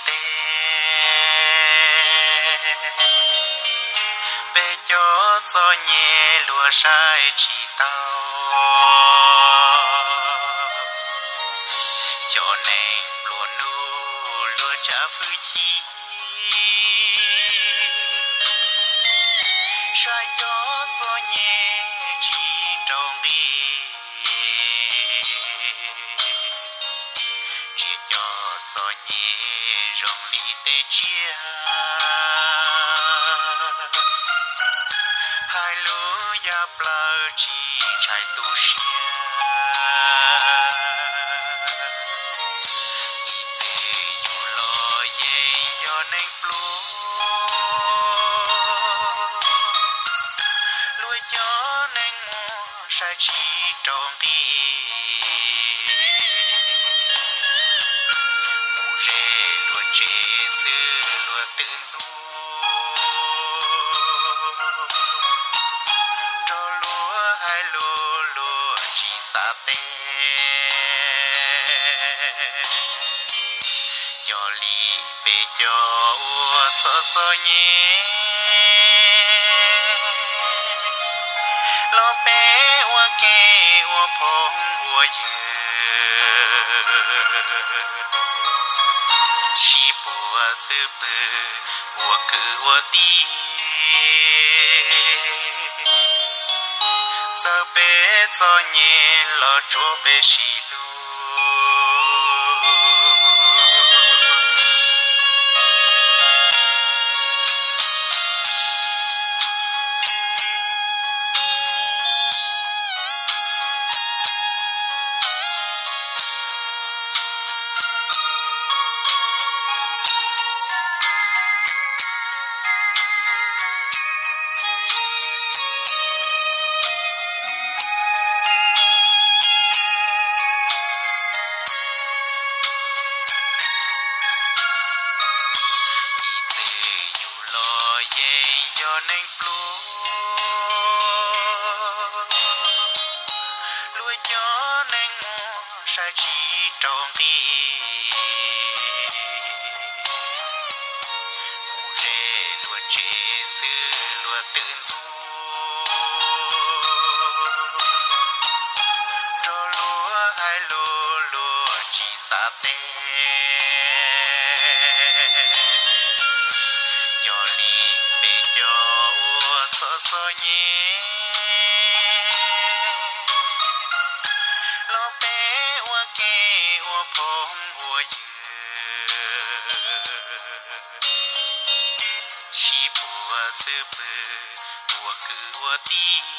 teb. Peb cov txom nyem luag saib tsis taus, cov neeg nplua nuj luag tsav fwj chim, saib cov txom nyem tsis rau nqi, ntsia cov txom nyem zoo li tej tsiaj, hais lus ya plaws tsis ntshai tu siab. Ib txwm yus los yeej yog neeg pluag, luag cov neeg muag saib tsis rau nqi, mus ze luag tsev xwb luag twb ntxub, nrog luag hais lus luag tsis xav teb. Yog li peb cov uas txom txom nyem los peb ua ke ua phooj ua ywg, sib puag xwb pw ua kwv ua tij. Txawm peb txom nyem los tsuav peb sib hlub. Ib txwm yus los yeej yog neeg pluag, luag cov neeg muag saib tsis rau nqi, mus ze luag tsev xwb luag twb ntxub, nrog luag hais lus luag tsis xav teb. Yog li peb cov uas txom txom nyem los peb ua ke ua phooj ua ywg, sib puag xwb pw ua kwv ua tij.